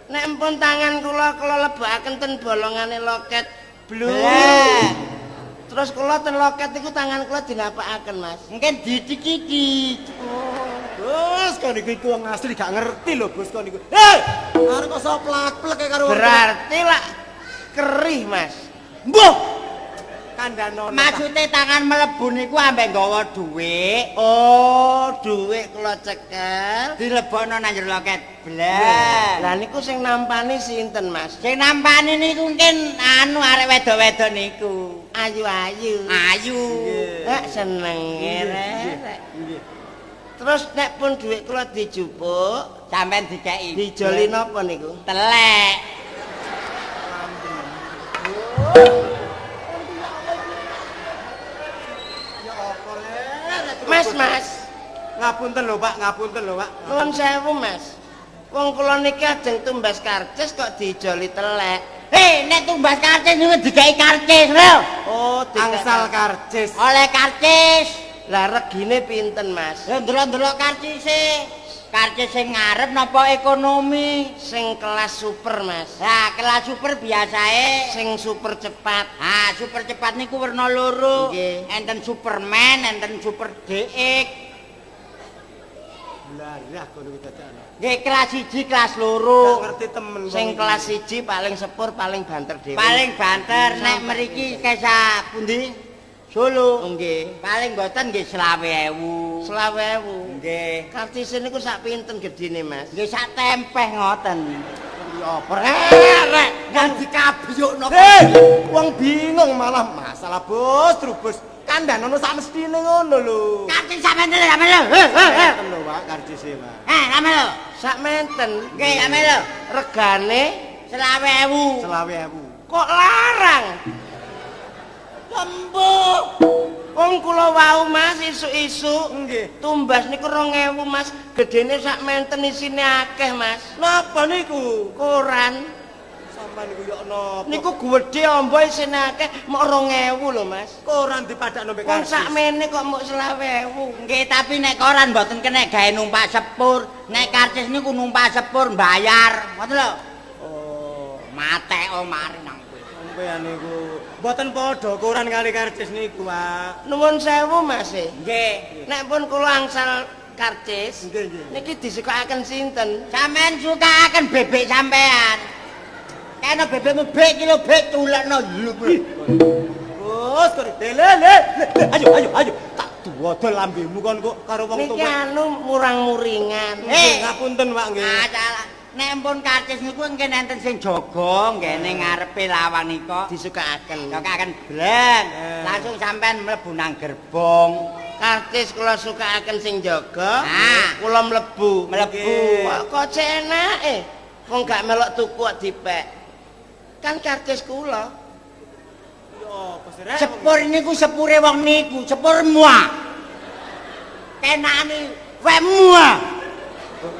Nek empun tangan kula kula lebokaken ten bolongane loket blue. Lah, Terus kula ten loket niku tangan kula dinapakaken, Mas. mungkin didik-didik. Bos, kon niku iku wong asli gak ngerti lho, Bos kon niku. Hei, arep kok soplak-plek karo wong. Berarti lak kerih, Mas. Mbah. Kandhanono. Maksude tangan mlebu niku ambek nggawa dhuwit, Oh, dhuwit kula cekel. dilebokno nang jero loket. Blah. Lah niku sing nampani sinten, Mas? Sing nampani niku mungkin anu arek wedok-wedok niku. Ayu-ayu. Ayu. Rek senenge rek. Terus nek pun dhuwit kula dijupuk, Sampeyan dikeki dijoli napa niku? telek. Mas, Mas. Ngapunten lho, Pak, ngapunten lho, Pak. Nuwun sewu, Mas. Wong kula niki ajeng tumbas karcis kok dijoli telek. Hei, nek tumbas karcis niku dikeki karcis lho. Oh, Angsal karcis. Oleh karcis. Lah regine pinten, Mas? Lho ndelok-ndelok karcise. Karcis sing ngarep napa ekonomi? Sing kelas super, Mas. Lah, kelas super biasae Sing super cepat. Ah, super cepat niku werna loro. Nggih. Enten Superman, enten Super DX. Lah, lah kono iki dadakno. Nggih, kelas 1, kelas Gak loro. ngerti temen. Sing kelas 1 paling sepur, paling banter dhewe. Paling banter nek mriki kesa pundi? Solo. Nggih. Paling mboten nggih 20.000. 20.000. Nggih. Karcise niku sak pinten gedine, Mas? Nggih sak tempeh ngoten. Ya apa rek? Nang dikabyukno. Hei, wong bingung malah masalah bos, trubus. Kandhanono sak mestine ngono lho. Karcis sampean lho, sampean lho. Heh. Menten lho, Pak, karcise, Pak. Eh, sampean lho. Sak menten. Nggih, sampean lho. Regane 20.000. 20.000. Kok larang? Lembut. Wong kula wau Mas isuk-isuk nggih. Tumbas niku 2000 Mas, gedene sak menten isine akeh Mas. Napa niku? Koran. Sampeyan niku yo napa? Niku gedhe amba isine akeh mok 2000 lho Mas. Koran dipadakno mbek Wong karcis. sakmene kok mok 20.000. Nggih, tapi nek koran mboten kena gawe numpak sepur. Nek karcis niku numpak sepur mbayar. Ngoten lho. Oh, matek mari nang kowe. Sampeyan niku mboten padha koran kali karcis niku, Pak. Nuwun sewu Mas. Nggih. Nek pun kula angsal karcis, nggih, nggih. Niki disukaken sinten? Sampeyan sukaaken bebek sampean. Kena bebekmu bek iki lho bek tulekno lho. Bos, kok lele le. Ayo ayo ayo. Tak duwodol lambemu kon kok karo wong Niki tuwek. anu murang-muringan. Nggih, ngapunten Pak nggih. Ah, salah. Nek pun karcis niku nggih enten sing jaga nggene ngarepe lawang nika disukaaken. Disukaaken bleng. Langsung sampean mlebu nang gerbong. Karcis kula sukaaken sing jaga, Nah. kula mlebu. Mlebu. Kok cek enake. Wong gak melok tuku kok dipek. Kan karcis kula. Yo, apa sih rek? Sepur niku sepure wong niku, sepur muah. Kenane wekmu.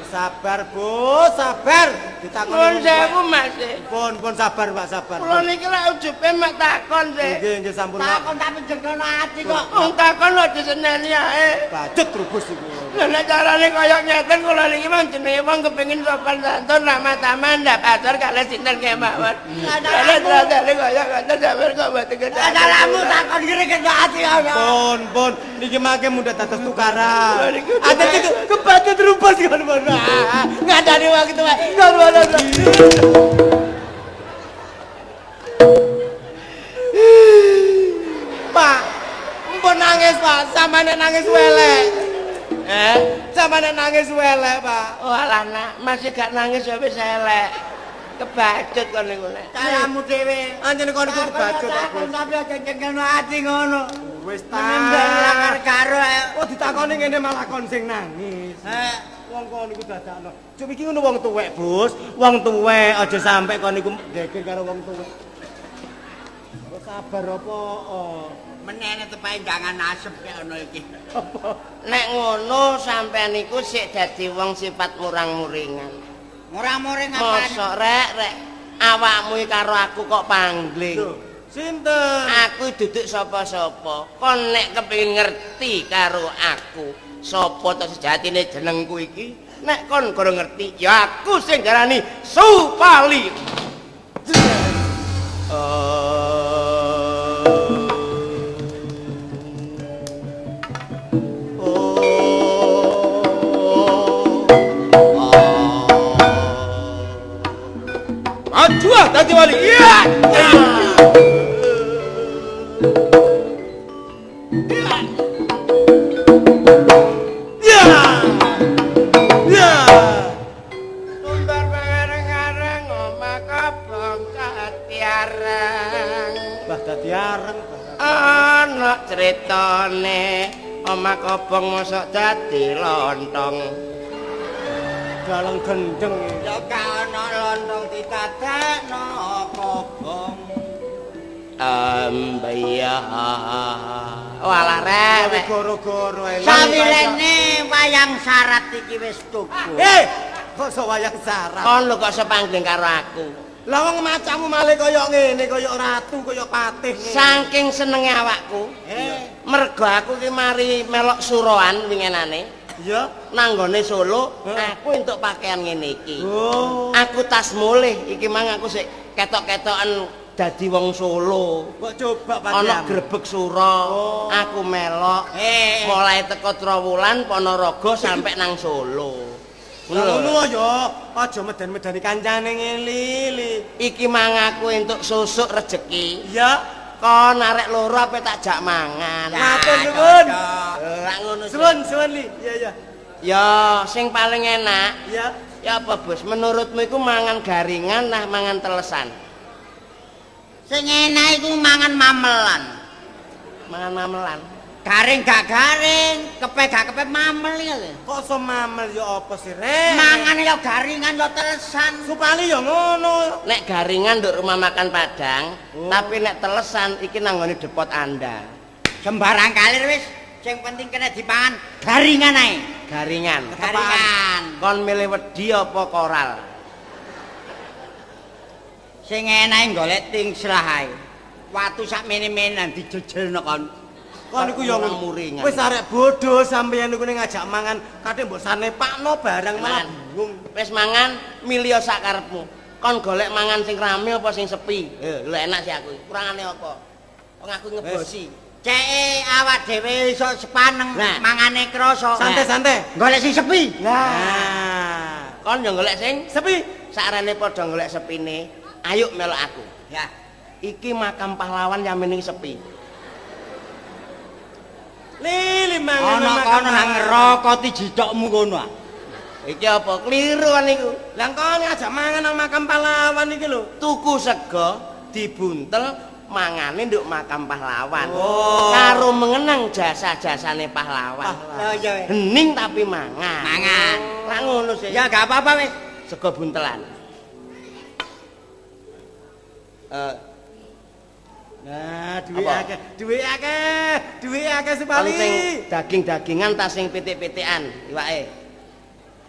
Sabar, Bu, sabar. Ditakoni. Nuwun sewu, Mas. Pun, pun sabar, Pak, sabar. Kula niki lak ujube mek takon sih. Nggih, nggih sampun, Pak. Takon tapi jengkelno ati kok. Wong takon lho diseneni ae. Bacut trubus iku. Lha nek carane kaya ngeten kula niki mah jenenge wong kepengin sopan santun ramah tamah ndak pasar kalih sinten kemawon. Lah nek kaya ngoten sampeyan kok mboten kedah. Salahmu takon ngene ati kok. Pun, pun niki mangke mundhak dados tukaran. Ate iki kebacut trubus kon pun. Ngandani wong tuwek. Kon pun. Pak, mpun nangis, Pak. Sampeyan nek nangis welek. Eh? Sampeyan nek nangis welek, Pak. Oh alah nak, masih gak nangis ya wis elek. Kebacut kon niku nek. Salahmu dhewe. Anjene kon niku kebacut kok, Bos. Tapi aja jengkelno ati ngono. Wis ta. Menimbang karo. Oh ditakoni ngene malah kon sing nangis. Heh. Wong kon niku dadakno. Cuk iki ngono wong tuwek, Bos. Wong tuwek aja sampe kon niku geger karo wong tuwek. Kok sabar apa? Menene tepae jangan asep kek ono iki. Apa? Nek ngono sampean niku sik dadi wong sifat murang-muringan. Murang-muring apane? Mosok rek rek awakmu iki karo aku kok pangling. Lho, sinten? Aku duduk sapa-sapa. Kon nek kepengin ngerti karo aku, sapa to sejatine jenengku iki? Nek kon goro ngerti, ya aku sing darani Supali. Maju ah dadi wali. Iya. Ya. Ya. Tumbar bareng-areng omah kobong dadi areng. Bah dadi areng. Ana critane omah kobong mosok dadi lontong. Dalang gendeng. Ya gak ana lontong didadekno kobong. Ambayah. Walah rek. Goro-goro ae. Sawilene wayang syarat iki wis tuku. Eh, kok sok wayang syarat? Kon lho kok sepangling karo aku. Lah wong macamu malih kaya ngene, kaya ratu, kaya patih. Saking senenge awakku. Mergo aku ki mari melok suroan winginane. Iya. Nanggone Solo, aku entuk pakaian ngene iki. Oh. Aku tas mulih iki mang aku sik ketok-ketokan dadi wong Solo. Kok coba pakaian. Ana grebeg sura, aku melok. Mulai teko Trawulan, Ponorogo sampai nang Solo. Ngono ya, aja meden-medeni kancane ngeli-li. Iki mang aku entuk susuk rejeki. Iya. Kon arek loro ape tak jak mangan. Matur nuwun. Lah ngono. Suwun, suwun li. Iya, iya. Ya, sing paling enak. Iya. Ya apa, Bos? Menurutmu iku mangan garingan nah mangan telesan? Sing enak iku mangan mamelan. Mangan mamelan. Garing gak garing, kepe gak kepe mamel iki lho. Kok iso mamel ya apa sih, Rek? Mangan ya garingan ya telesan. Supali ya ngono. Nek garingan nduk rumah makan Padang, tapi nek telesan iki nang nggone depot Anda. Sembarang kalir wis, sing penting kena dipangan garingan ae. Garingan. Garingan. Kon milih wedi apa koral? Sing enake golek tingslah ae. Watu sak mene-menan dijejelno kon. Kon iku ya muringan. Wis arek bodoh sampeyan niku ning ngajak mangan kate mbok sanepakno barang malah bingung. Wis mangan milih sak karepmu. Kon golek mangan sing rame apa sing sepi? Lho enak sih aku. Kurangane apa? Wong aku ngebosi. Ceke awak dhewe iso sepaneng mangane krasa. Santai-santai. Golek sing sepi. Nah, kon yo golek sing sepi. Sakrene padha golek sepine, ayo melok aku. Ya. Iki makam pahlawan yamin ning sepi. Lili mangan ana kono nang ngerokoti jithokmu kono. Iki apa kliru kan iku? Lah kon ngajak mangan nang makam pahlawan iki lho. Tuku sego dibuntel mangane nduk makam pahlawan. Oh. Karo mengenang jasa-jasane pahlawan. Oh iya. Hening tapi mangan. Mangan. Lah ngono sih. Ya gak apa-apa wis. Sego buntelan. Nah, duwe akeh, duwe akeh, duwe akeh Supali. Sing daging-dagingan ta sing pitik-pitikan iwake.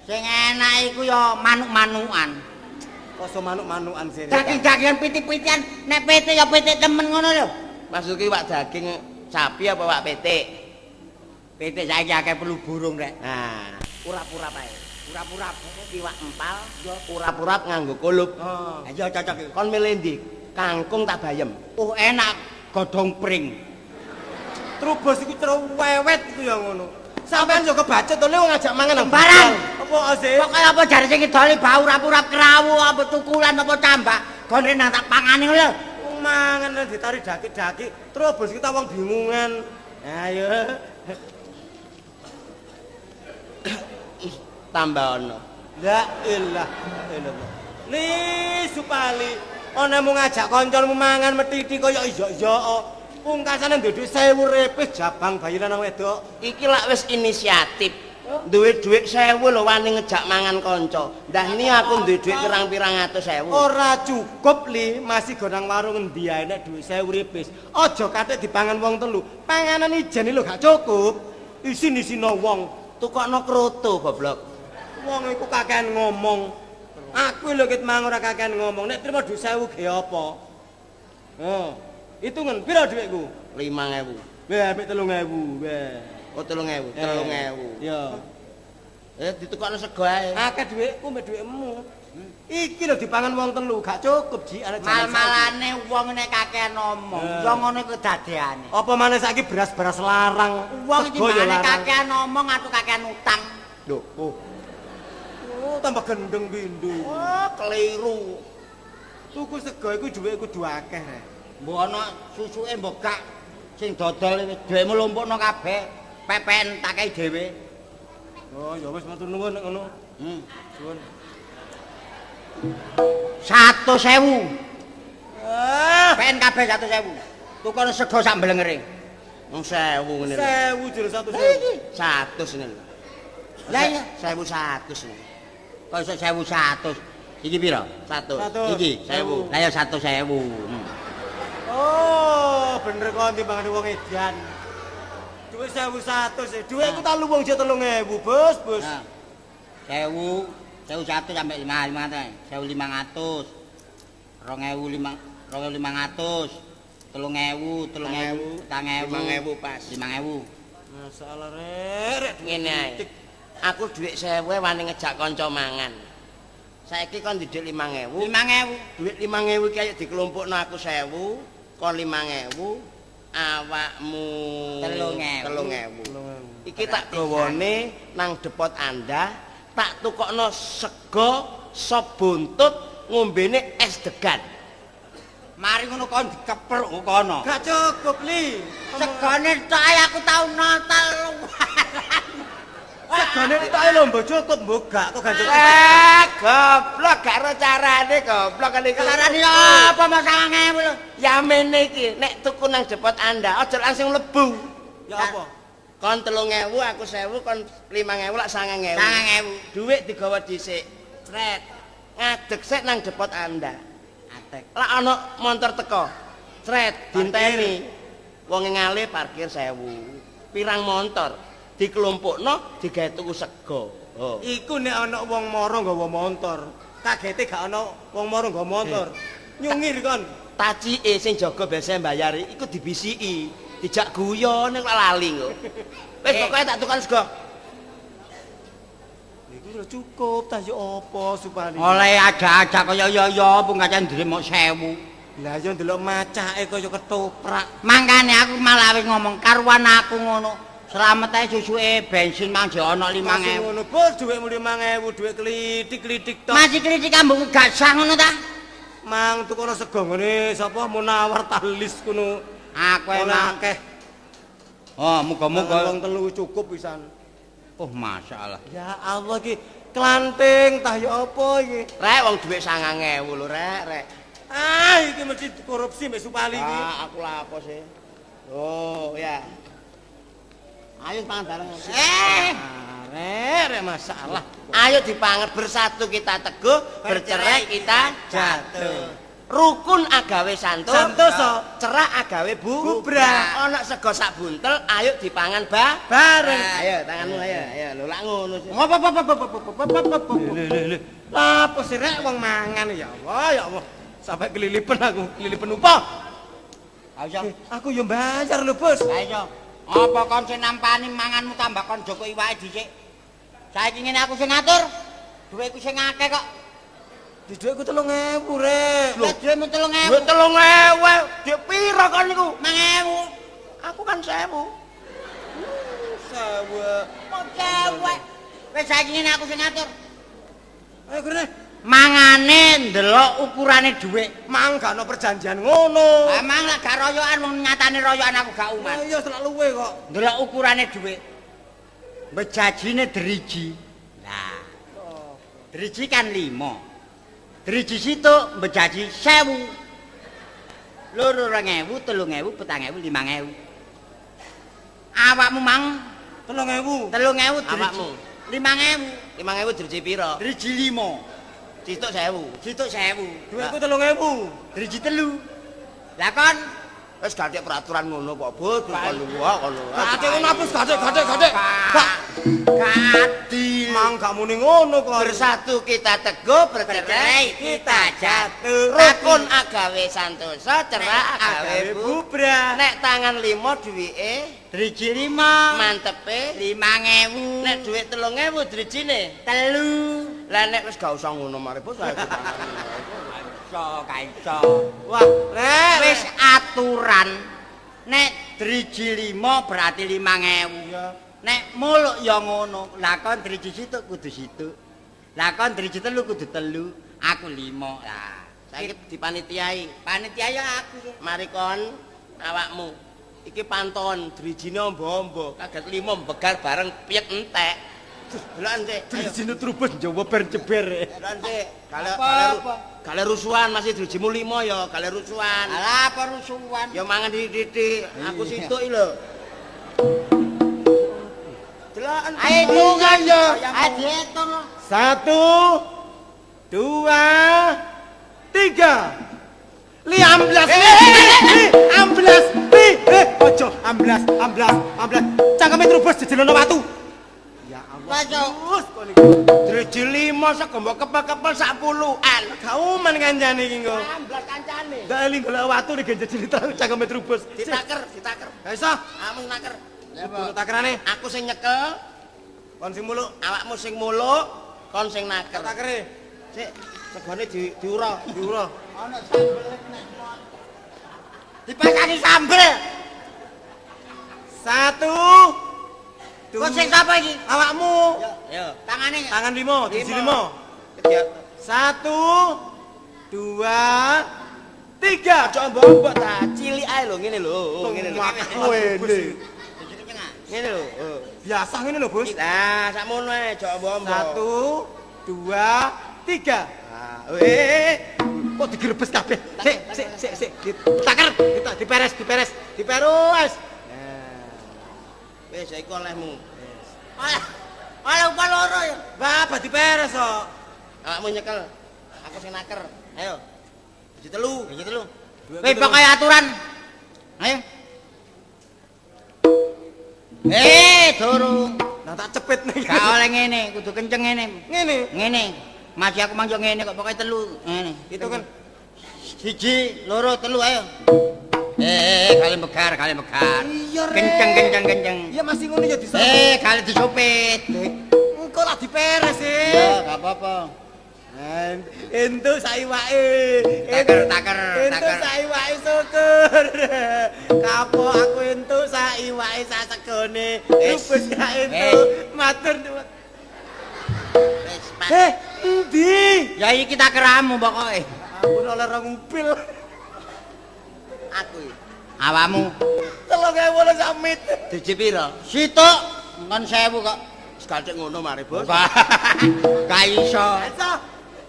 Sing enak iku ya manuk-manukan. Kok manuk-manukan sih. Daging-dagingan pitik-pitikan, nek pitik ya pitik temen ngono lho. Maksudku iwak daging sapi apa iwak pitik? Pitik saiki akeh perlu burung rek. Nah, urap-urap ae. Urap-urap iwak empal, urap-urap nganggo kulup. Oh. Ayo cocok iki. Kon milih ndi? Kangkung tak bayem. Oh enak godhong pring. Trubus iku cerewet iku ya ngono. Sampeyan yo kebacut to le wong ngajak mangan nang sembarang. Apa sih? Pokoke apa jare sing ngidoli bau urap-urap krawu apa tukulan apa cambak, gone nang tak pangane lho. Wong mangan ditari daki-daki, Trubus kita wong bingungan. Ayo. Tambah ono. La ilaha illallah. Li Supali. Ana mung ngajak kancamu mangan metiti kaya iya-iya. Pungkasane ndek 1000 repis jabang bayi lanang wedok. Iki lak wis inisiatif. Duwe dhuwit 1000 lho wani ngejak mangan kanca. Ndah ni aku duwe dhuwit pirang-pirang atus ewu. Ora cukup li, masih go nang warung endi ae nek dhuwit 1000 repis. Aja katik dipangan wong telu. Panganan ijen lho gak cukup. Isin-isino wong. Tukokno kroto goblok. Wong iku kakean ngomong. Aku lho ket mang ora kakean ngomong. Nek trimo dhuwit 1000 ge apa? Oh, hitungan pira dhuwitku? 5000. Weh, apik 3000. Weh. Oh 3000, 3000. Ya. Ditukokno sego ae. Akeh dhuwitku mbek dhuwitmu. Iki lho dipangan wong telu, gak cukup ji arek jaman saiki. Mal-malane wong nek kakean ngomong, ya ngono iku dadeane. Apa maneh saiki beras-beras larang. Wong iki mane kakean ngomong atau kakean utang. Lho, oh. Oh, tambah gendeng pindho. Oh, keliru. Tuku sego iku dhuwit kudu akeh rek. Mbok ana susuke mbok gak sing dodol dhuwitmu lumpukno kabeh. Pepen tak kei dhewe. Oh, ya wis matur nuwun nek ngono. Suwun. 100.000. Ah, Pepen kabeh 100.000. Tukono sego sak mblengere. Wong 1000 ngene lho. 1000 jero 100.000. 100 ngene lho. Lah iya, 1100 ngene. Kok iso 1100? Iki pira? 100. Iki 1000. Lah ya 100.000. Oh, bener kok timbangane wong edan. Duit 1100, dhuwitku tak luwung jek 3000, Bos, Bos. 1000, 1100 sampai 5 500, 1500. 2000 2500. 3000, 3000, 4000, 5000 pas. 5000. Masalah rek, ngene ae. Aku dhuwit 1000 wani ngejak kanca mangan. Saiki kon ndhik 5000. 5000. Dhuwit 5000 iki ayo dikelompokno aku 1000, kon 5000, awakmu 3000. 3000. Iki tak gawane nang depot Anda, tak tukokno sego sop buntut ngombene es degan. Mari ngono kon dikepruk kono. Gak cukup, Li. Segone tok ae aku tau nonton. Segane toke lho mbok cukup mbok gak kok gak cukup. Goblok gak ro carane goblok kan iki. Carane apa mau 9.000 lho. Yamene iki nek tuku nang depot Anda aja langsung mlebu. Ya apa? Kon 3.000 aku 1.000 kon 5.000 lak 9.000. 9.000. Dhuwit digawa dhisik. Cret. Ngadeg sik nang depot Anda. Adeg. Lak ana montor teko. Cret dinteni. Wong ngale parkir 1.000. Pirang montor dikelompokno digawe tuku sego. Oh. Iku nek ana wong mara nggawa montor. Kagete gak ana wong mara nggawa montor. Nyungir kon. Tacike sing jaga biasa mbayari iku dibisiki. Dijak guyon nek lali kok. Wis pokoke tak tukon sego. Iku lho cukup ta yo apa Supali. Oleh aja-aja kaya yo pungkasan dhewe mok 1.000. Lah yo ndelok macake kaya ketoprak. Mangkane aku malah wis ngomong karuan aku ngono. Slamet ae susuke bensin mang jek ana 5.000. Ngono bos dhuwitmu 5.000 dhuwit klitik-klitik tok. Masih klitik ambungku gak sah ngono ta? Mang tukono sego ngene sapa Munawar Talis kono. Aku emang akeh. Oh, muga-muga wong telu cukup pisan. Oh, masyaallah. Ya Allah iki klanting tah ya apa iki? Rek wong dhuwit 9.000 lho rek, rek. Ah, iki mesti korupsi mbek Supali iki. Ah, aku lah apa sih? Oh, ya. Ayo pangan bareng. Rek, rek masalah. Ayo dipangan bersatu kita teguh, bercerai kita jatuh. Rukun agawe santoso, cerak agawe bubrah. Ana sego sak buntel, ayo dipangan bareng. Ayo tanganmu ayo, ayo lho lak ngono sih. Lho. Lah apa sih rek wong mangan ya Allah, ya Allah. Sampai kelilipen aku, kelilipen upo. Ayo. Aku yo bayar lho, Bos. Ayo. Apa kon sing nampani manganmu tambah kon joko iwake dhisik. Saiki ngene aku sing ngatur. Dhuwitku sing akeh kok. Di dhuwitku 3.000, Rek. Lho, dhuwitmu 3.000. Lho 3.000. Dhuwit pira kon niku? 5.000. Aku kan 1.000. 1.000. Kok 1.000? Wis saiki ngene aku sing ngatur. Ayo grene. Mangane ndelok ukurane dhuwit. Mang gak ono perjanjian ngono. Ah mang lak gak royokan wong nyatane royokan aku gak umat. Iya selak luwe kok. Ndelok ukurane dhuwit. Bejajine driji. Lah. Driji kan 5. Driji situk bejaji 1.000. Loro 2.000, 3.000, 4.000, 5.000. Awakmu mang 3.000. 3.000 awakmu. 5.000. 5.000 driji pira? Driji 5. Situk 1.000. Situk 1.000. Dhuwitku 3.000. Driji 3. Lah kon wis gathik peraturan ngono kok, Bos. Kon luwa kon. Gathik ngono apa gathik gathik gathik. Gak adil. Mang gak muni ngono kok. Bersatu kita teguh, bercerai kita jatuh. Rukun agawe santosa, cerak agawe bubrah. Nek tangan 5 duwike driji 5, mantepe 5.000. Nek dhuwit 3.000 drijine 3. Lah nek wis gak usah ngono mari Bos. Iso gak iso. Wah, rek wis aturan. Nek driji 5 berarti 5.000. Iya. Nek muluk ya ngono. Lah kon driji situk kudu situk. Lah kon driji 3 kudu 3. Aku 5. Lah saiki dipanitiai. Panitia ya aku. Mari kon awakmu. Iki panton drijine ombo-ombo, kaget 5 begar bareng piyek entek. Delokan sik. Drijine trubus njawa ber jeber. Delokan sik. Gale rusuhan masih drijimu 5 ya, gale rusuhan. Alah apa rusuhan? Ya mangan dithik-dhithik, aku situk iki lho. Delokan. Ayo hitungan ya. Ayo dihitung. 1 2 3. Li amblas, li amblas, li ojo amblas, amblas, amblas. Cangkeme trubus jejelono watu. Ya Allah. Terus kon iki. Driji 5 sego mbok kepel-kepel sak pulukan. Gak uman kancane iki engko. Amblas kancane. Ndak eling golek watu nek jejeli cangkeme trubus. Ditaker, ditaker. Gak iso. Awakmu naker. Kudu takerane. Aku sing nyekel, kon sing muluk. Awakmu sing muluk, kon sing naker. Takere. Sik, segone diura, diura. Ana sambel nek dipasangi sambel. 1 2. Kok sing sapa iki? Awakmu. Yo. Tangane. Tangan 5, driji 5. 1 2 3. Aja mbok-mbok ta, cilik ae lho ngene lho, ngene lho. Kowe. Ngene lho. Biasa ngene lho, Bos. Lah, sakmono ae, aja ombo-ombo. 1 2 3. Ah, kok digrebes kabeh. Sik, sik, sik, sik. Ditaker, diperes, diperes, diperes. Nah. Wis saiki olehmu. Alah. Alah upah loro ya. Wah, diperes kok. Awakmu nyekel. Aku sing naker. Ayo. Biji telu, biji telu. Wis pokoke aturan. Ayo. Durung. Nah tak cepet nih. Gak oleh ngene, kudu kenceng ngene. Ngene. Ngene. Masih aku mangjo ngene kok pokoke telu ngene. Itu kan 1 2 3 ayo. Kali megar, kali megar. Iya, Rek. Kenceng, kenceng, kenceng. Iya masih ngono ya disopit. Kali disopit. Engko lah diperes e. Ya, gak apa-apa. Entuk saiwake. Taker, taker, entuk saiwake syukur. Kapok aku entuk saiwake sak segone. Rubus gak entuk. Matur nuwun. Wis, Pak. Endi? Ya iki takeramu pokoke. Ampun oleh rong upil. Aku iki. Awakmu 3000 oleh samit. Diji pira? Situk ngon 1000 kok. Wis gacek ngono mari, Bos. Gak iso. Iso.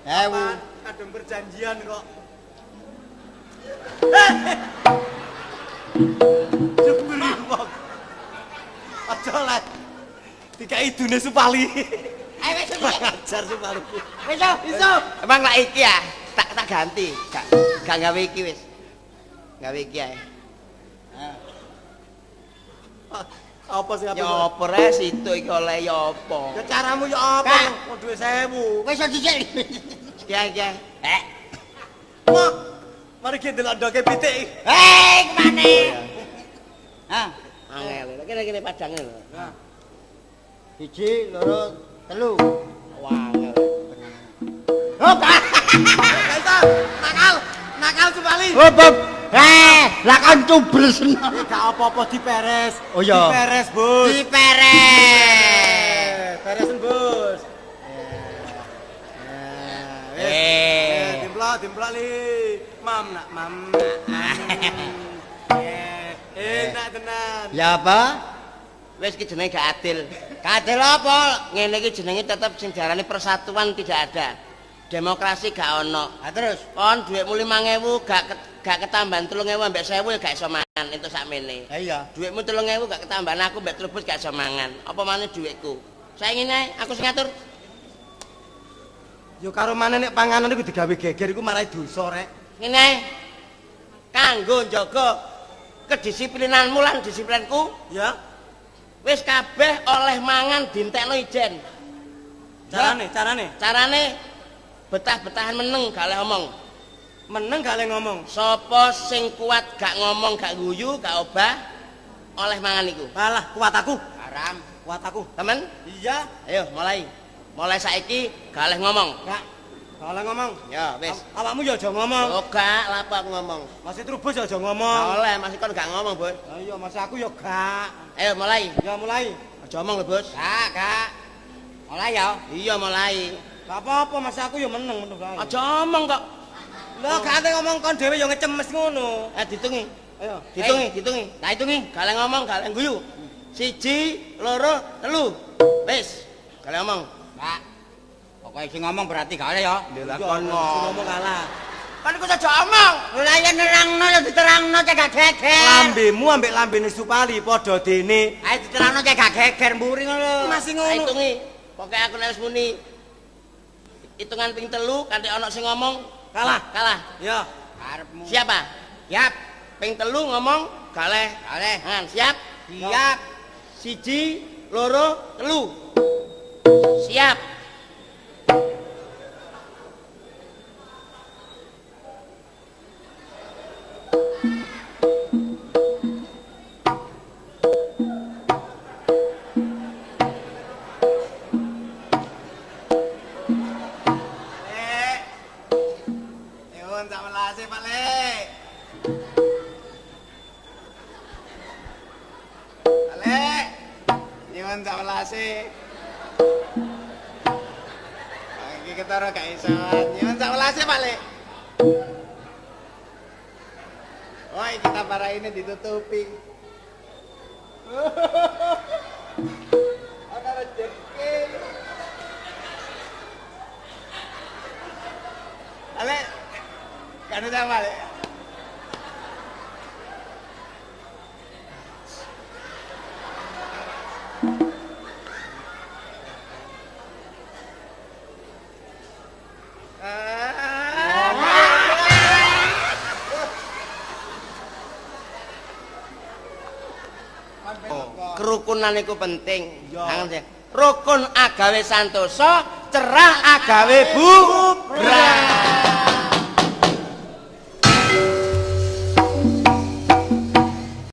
1000. Kadung perjanjian kok. Jeburi wong. Aja lah. Dikai idune Supali. Ayo wis ajar Supali. Wis iso. Emang lak iki ya, tak ganti. Gak gawe iki wis. Gawe iki ae. Apa sing Ya apa rek situk iki oleh ya apa? Ya caramu ya apa? Kok duwe 1000. Wis dhisik. Iki iki. Wah. Mari ki delok ndoke pitik. Hei, kemane? Hah, angel. Kene-kene padange lho. Nah. 1 2 3. Wah, angel. Hop. Iso. Nakal. Nakal Supali. Hop. Lah kon cubles. Gak apa-apa diperes. Oh iya. Diperes, Bos. Diperes. Peresen, Bos. Dimplok, dimplok li. Mam nak mam. Enak tenan. Ya apa? Wis iki jenenge gak adil. Gak adil apa? Ngene iki jenenge tetep sing diarani persatuan tidak ada. Demokrasi gak ono. Ha terus kon dhuwitmu 5000 gak ketambahan 3000 ambek 1000 ya gak iso mangan entuk sakmene. Ha iya. Dhuwitmu 3000 gak ketambahan aku mbek Trubus gak iso mangan. Apa maneh dhuwitku? Saiki ngene ae, aku sing ngatur. Yo karo maneh nek panganan iku digawe geger iku marai dosa rek. Ngene ae. Kanggo njaga kedisiplinanmu lan disiplinku, ya. Wis kabeh oleh mangan dintekno ijen. Carane, carane. Carane betah-betahan meneng gak oleh omong. Meneng gak oleh ngomong. Sapa sing kuat gak ngomong, gak guyu, gak obah oleh mangan iku. Alah, kuat aku. Haram, kuat aku. Temen? Iya. Ayo mulai. Mulai saiki gak oleh ngomong. Gak. Gak oleh ngomong. Ya, wis. Awakmu ya aja ngomong. Oh, gak, lapo aku ngomong. Masih Trubus ya aja ngomong. Gak oleh, masih kon gak ngomong, Bos. Lah iya, masih aku ya gak. Ayo mulai. Ya mulai. Aja omong lho, Bos. Gak, gak. Mulai ya. Iya, mulai. Gak apa-apa, masih aku ya meneng meneng kae. Aja omong kok. Lah gak ate ngomong kon dhewe ya ngecemes ngono. Ditungi. Ayo, ditungi, ditungi. Tak hitungi. Gak oleh ngomong, gak oleh guyu. 1 2 3. Wis, gak oleh ngomong. Gak. Pokoke sing ngomong berarti gak oleh ya. Lah kon ngomong kalah. Kon iku aja omong. Lah ya nerangno ya diterangno cek gak geger. Lambemu ambek lambene Supali padha dene. Ayo diterangno cek gak geger mburi ngono. Masih ngono. Hitungi. Pokoke aku nek wis muni hitungan ping 3 kanthi ana sing ngomong kalah. Kalah. Ya. Karepmu. Siapa? Siap. Ping 3 ngomong gak oleh. Gak oleh. Nah, siap? Siap. 1 2 3. Siap. Iki ketara gak iso. Nyuwun sak welase, Pak Lek. Wah, iki tambaraine ditutupi. Ana rezeki. Ale. Kan udah balik. Kerukunan iku penting. Rukun agawe santosa, cerah agawe bubrah.